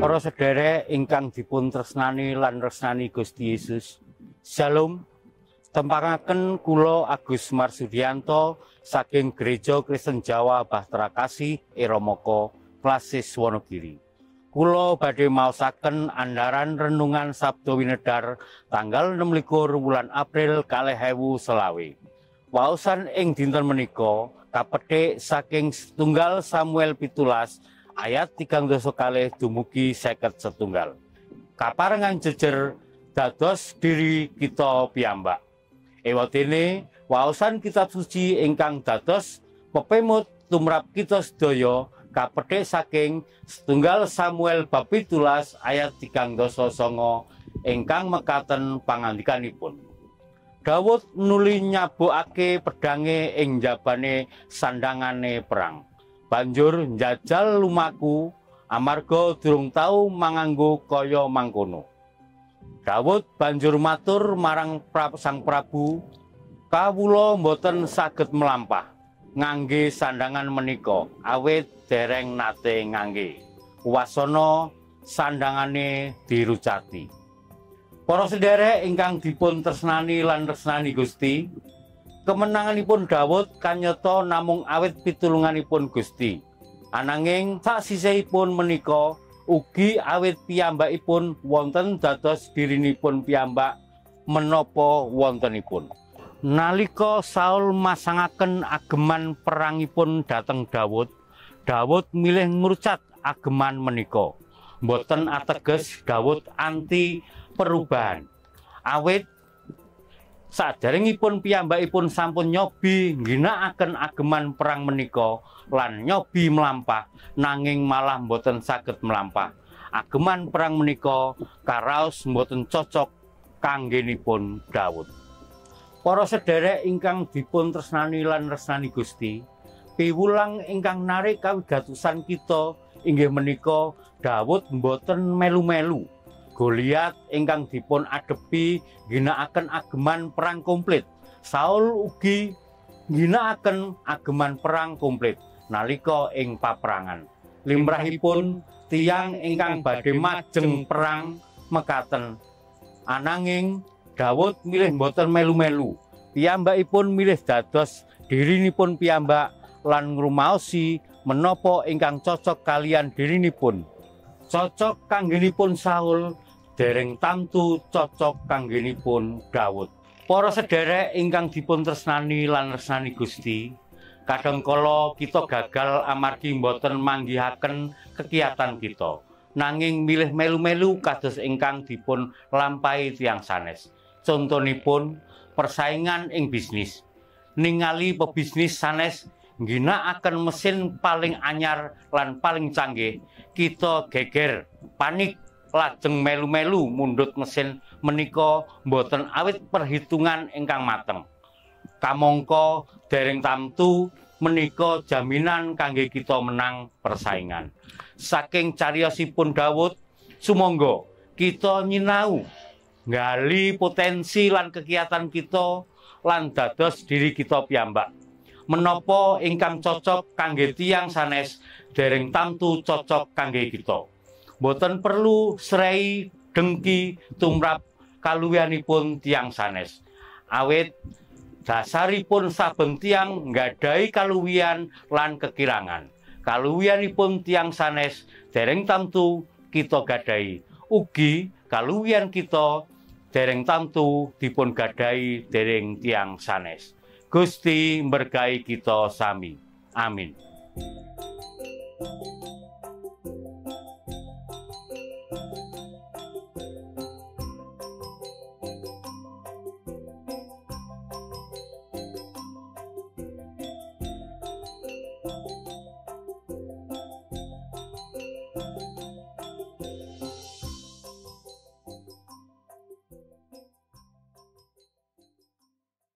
Para sedherek ingkang dipun tresnani lan resnani Gusti Yesus. Shalom. Tempangaken kula Agus Marsudianto saking Gereja Kristen Jawa Bahtera Kasih Eromoko, Klasis Wonogiri. Kula badhe maosaken andharan renungan Sabda Winedhar tanggal 26 wulan April 2025. Waosan ing dinten menika kapethik saking setunggal Samuel 17 ayat 32 dumugi 51. Kaparengan jejer dados diri kita piyambak. Ewadene waosan kitab suci ingkang dados pepemut tumrap kita sedaya kapethik saking setunggal Samuel bab 17 ayat 39 ingkang mekaten pangandikanipun. Daud nuli nyabukake pedange ing jabane sandangane perang. Banjur njajal lumaku amarga durung tau manganggo kaya mangkono. Daud banjur matur marang Sang Prabu, kawula mboten saged mlampah ngangge sandangan menika awit dereng nate ngangge. Wasana sandangane dirucati. Para sedherek ingkang dipun tresnani lan tresnani Gusti, kemenanganipun Daud kanyata namung awit pitulunganipun Gusti. Ananging saksisihipun menika ugi awit piyambakipun wonten dados dirinipun piyambak menapa wontenipun. Nalika Saul masangaken ageman perangipun dhateng Daud, Daud milih ngrucat ageman menika. Mboten ateges Daud anti perubahan. Awit saderengipun piyambakipun sampun nyobi ngginakaken ageman perang menika lan nyobi mlampah, nanging malah mboten saged mlampah. Ageman perang menika karaos mboten cocok kanggenipun Daud. Para sedherek ingkang dipun tresnani lan resnani Gusti, piwulang ingkang narik kawigatosan kita inggih menika Daud mboten melu-melu. Goliat ingkang dipun adepi ngginakaken ageman perang komplit. Saul ugi ngginakaken ageman perang komplit nalika ing paperangan. Limrahipun tiyang ingkang badhe majeng perang mekaten. Ananging Daud milih mboten melu-melu. Piyambakipun milih dados dirinipun piyambak lan ngrumaosi menapa ingkang cocok kalian dirinipun. Cocok kanggenipun Saul, dereng tamtu cocok kanggenipun Daud. Para sedherek ingkang dipun tresnani lan resnani Gusti, kadang kala kita gagal amargi mboten manggihaken kekiatan kita, nanging milih melu-melu kados ingkang dipun lampahi tiyang sanes. Contonipun persaingan ing bisnis. Ningali pebisnis sanes ngginakaken mesin paling anyar lan paling canggih, kita geger, panik, lajeng melu-melu mundhut mesin menika mboten awit perhitungan ingkang mateng. Kamangka dereng tamtu menika jaminan kangge kita menang persaingan. Saking cariyosipun Daud, sumangga kita nyinau nggali potensi lan kegiatan kita lan dados diri kita piyambak. Menapa ingkang cocok kangge tiyang sanes dereng tamtu cocok kangge kita. Mboten perlu srei dengki tumrap kaluwihanipun tiyang sanes. Awit dasaripun saben tiyang nggadahi kaluwihan lan kekirangan. Kaluwihanipun tiyang sanes dereng tamtu kita gadahi. Ugi kaluwihan kita dereng tamtu dipun gadahi dereng tiyang sanes. Gusti mberkahi kita sami. Amin.